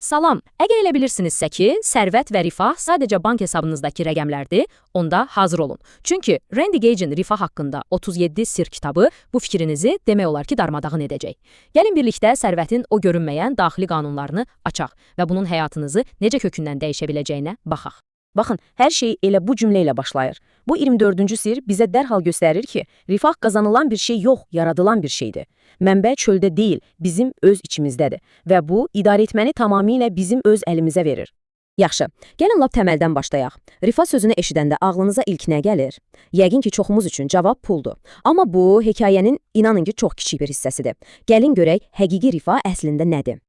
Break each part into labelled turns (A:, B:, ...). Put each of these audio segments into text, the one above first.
A: Salam. Əgər elə bilirsinizsə ki, sərvət və rifah sadəcə bank hesabınızdakı rəqəmlərdir, onda hazır olun. Çünki Randy Gage'in Rifah haqqında 37 sir kitabı bu fikrinizi demək olar ki, darmadağın edəcək. Gəlin birlikdə sərvətin o görünməyən daxili qanunlarını açaq və bunun həyatınızı necə kökündən dəyişə biləcəyinə baxaq.
B: Baxın, hər şey elə bu cümlə ilə başlayır. Bu 24-cü sir bizə dərhal göstərir ki, rifah qazanılan bir şey yox, yaradılan bir şeydir. Mənbə çöldə deyil, bizim öz içimizdədir və bu idarə etməni tamamilə bizim öz əlimizə verir. Yaxşı, gəlin lap təməldən başlayaq. Rifah sözünü eşidəndə ağlınıza ilk nə gəlir? Yəqin ki, çoxumuz üçün cavab puldur. Amma bu hekayənin inanın ki, çox kiçik bir hissəsidir. Gəlin görək həqiqi rifah əslində nədir?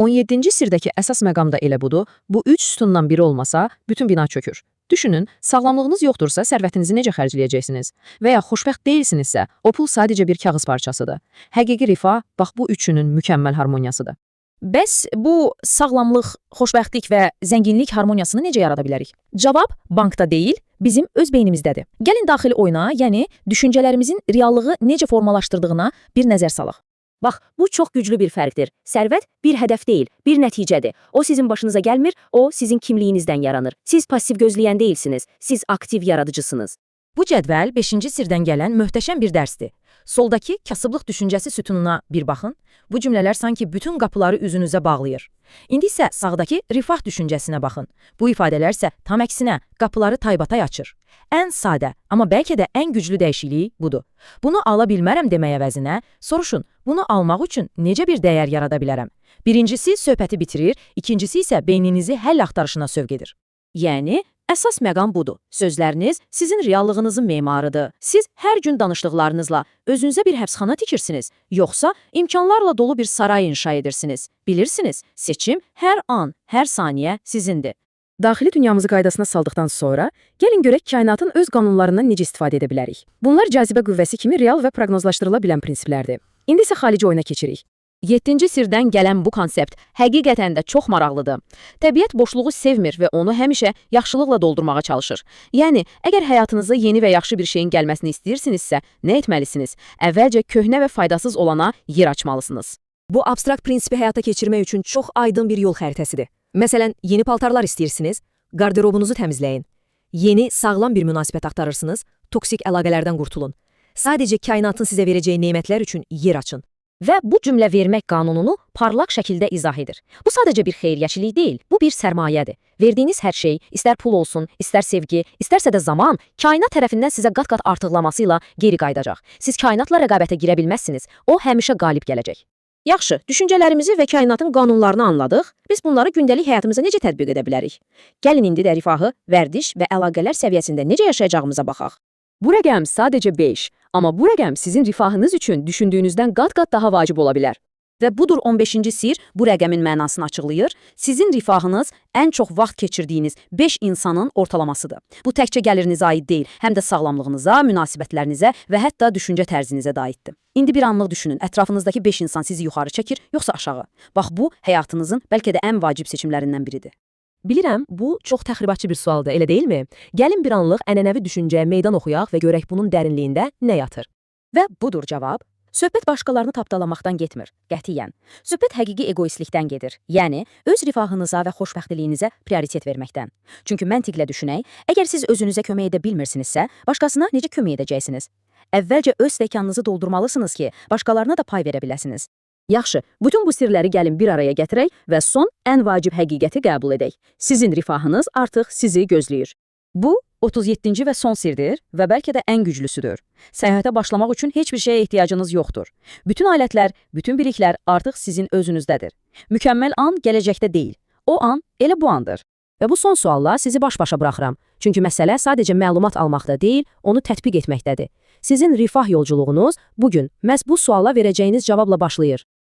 C: 17-ci sirdəki əsas məqam da elə budur. Bu üç sütundan biri olmasa, bütün bina çökür. Düşünün, sağlamlığınız yoxdursa sərvətinizi necə xərcləyəcəksiniz? Və ya xoşbəxt deyilsinizsə, o pul sadəcə bir kağız parçasıdır. Həqiqi rifah bax bu üçünün mükəmməl harmoniyasıdır.
D: Bəs bu sağlamlıq, xoşbəxtlik və zənginlik harmoniyasını necə yarada bilərik? Cavab bankda deyil, bizim öz beynimizdədir. Gəlin daxili oyuna, yəni düşüncələrimizin reallığı necə formalaşdırdığına bir nəzər salaq.
B: Bax, bu çox güclü bir fərqdir. Sərvət bir hədəf deyil, bir nəticədir. O sizin başınıza gəlmir, o sizin kimliyinizdən yaranır. Siz pasiv gözləyən deyilsiniz, siz aktiv yaradıcısınız.
D: Bu cədvəl 5-ci sirdən gələn möhtəşəm bir dərsdir. Soldakı kasıblıq düşüncəsi sütununa bir baxın. Bu cümlələr sanki bütün qapıları üzünüzə bağlayır. İndi isə sağdakı rifah düşüncəsinə baxın. Bu ifadələr isə tam əksinə qapıları taybatay açır. Ən sadə, amma bəlkə də ən güclü dəyişiklik budur. Bunu ala bilmərəm demək əvəzinə, soruşun, bunu almaq üçün necə bir dəyər yarada bilərəm? Birincisi söhbəti bitirir, ikincisi isə beyninizi həll axtarışına sövq edir.
B: Yəni, əsas məqam budur. Sözləriniz sizin reallığınızın memarıdır. Siz hər gün danışdıqlarınızla özünüzə bir həbsxana tikirsiniz, yoxsa imkanlarla dolu bir saray inşa edirsiniz. Bilirsiniz, seçim hər an, hər saniyə sizindir.
C: Daxili dünyamızı qaydasına saldıqdan sonra, gəlin görək kainatın öz qanunlarından necə istifadə edə bilərik. Bunlar cazibə qüvvəsi kimi real və proqnozlaşdırıla bilən prinsiplərdir. İndi isə xarici oyuna keçirik.
D: 7-ci sirdən gələn bu konsept həqiqətən də çox maraqlıdır. Təbiət boşluğu sevmir və onu həmişə yaxşılıqla doldurmağa çalışır. Yəni, əgər həyatınıza yeni və yaxşı bir şeyin gəlməsini istəyirsinizsə, nə etməlisiniz? Əvvəlcə köhnə və faydasız olana yer açmalısınız.
B: Bu abstrakt prinsipi həyata keçirmək üçün çox aydın bir yol xəritəsidir. Məsələn, yeni paltarlar istəyirsiniz, qarderobunuzu təmizləyin. Yeni, sağlam bir münasibət axtarırsınız, toksik əlaqələrdən qurtulun. Sadəcə kainatın sizə verəcəyi nemətlər üçün yer açın.
A: Və bu cümlə vermək qanununu parlaq şəkildə izah edir. Bu sadəcə bir xeyriyyəçilik deyil, bu bir sərmayədir. Verdiyiniz hər şey, istər pul olsun, istər sevgi, istərsə də zaman, kainat tərəfindən sizə qat-qat artıqlaması ilə geri qayıdacaq. Siz kainatla rəqabətə girə bilməzsiniz, o həmişə qalib gələcək.
B: Yaxşı, düşüncələrimizi və kainatın qanunlarını anladıq. Biz bunları gündəlik həyatımıza necə tətbiq edə bilərik? Gəlin indi də rifahı, vərdiş və əlaqələr səviyyəsində necə yaşayacağımıza baxaq.
C: Bu rəqəm sadəcə 5, amma bu rəqəm sizin rifahınız üçün düşündüyünüzdən qat-qat daha vacib ola bilər.
B: Və budur 15-ci sir bu rəqəmin mənasını açıqlayır. Sizin rifahınız ən çox vaxt keçirdiyiniz 5 insanın ortalamasıdır. Bu təkcə gəlirinizə aid deyil, həm də sağlamlığınıza, münasibətlərinizə və hətta düşüncə tərzinizə də aiddir. İndi bir anlıq düşünün, ətrafınızdakı 5 insan sizi yuxarı çəkir, yoxsa aşağı? Bax bu həyatınızın bəlkə də ən vacib seçimlərindən biridir.
C: Bilirəm, bu çox təxribatçı bir sualdır, elə deyilmi? Gəlin bir anlıq ənənəvi düşüncəyə meydan oxuyaq və görək bunun dərinliyində nə yatır.
A: Və budur cavab. Söhbət başqalarını tapdalamaqdan getmir, qətiyyən. Söhbət həqiqi egoistlikdən gedir. Yəni, öz rifahınıza və xoşbəxtliyinizə prioritet verməkdən. Çünki məntiqlə düşünək, əgər siz özünüzə kömək edə bilmirsinizsə, başqasına necə kömək edəcəksiniz? Əvvəlcə öz stəkanınızı doldurmalısınız ki, başqalarına da pay verə biləsiniz.
B: Yaxşı, bütün bu sirləri gəlin bir araya gətirək və son ən vacib həqiqəti qəbul edək. Sizin rifahınız artıq sizi gözləyir. Bu 37-ci və son sirdir və bəlkə də ən güclüsüdür. Səyahətə başlamaq üçün heç bir şeyə ehtiyacınız yoxdur. Bütün alətlər, bütün biliklər artıq sizin özünüzdədir. Mükəmməl an gələcəkdə deyil. O an elə bu andır. Və bu son sualla sizi baş-başa buraxıram. Çünki məsələ sadəcə məlumat almaqda deyil, onu tətbiq etməkdədir. Sizin rifah yolculuğunuz bugün məhz bu suala verəcəyiniz cavabla başlayır.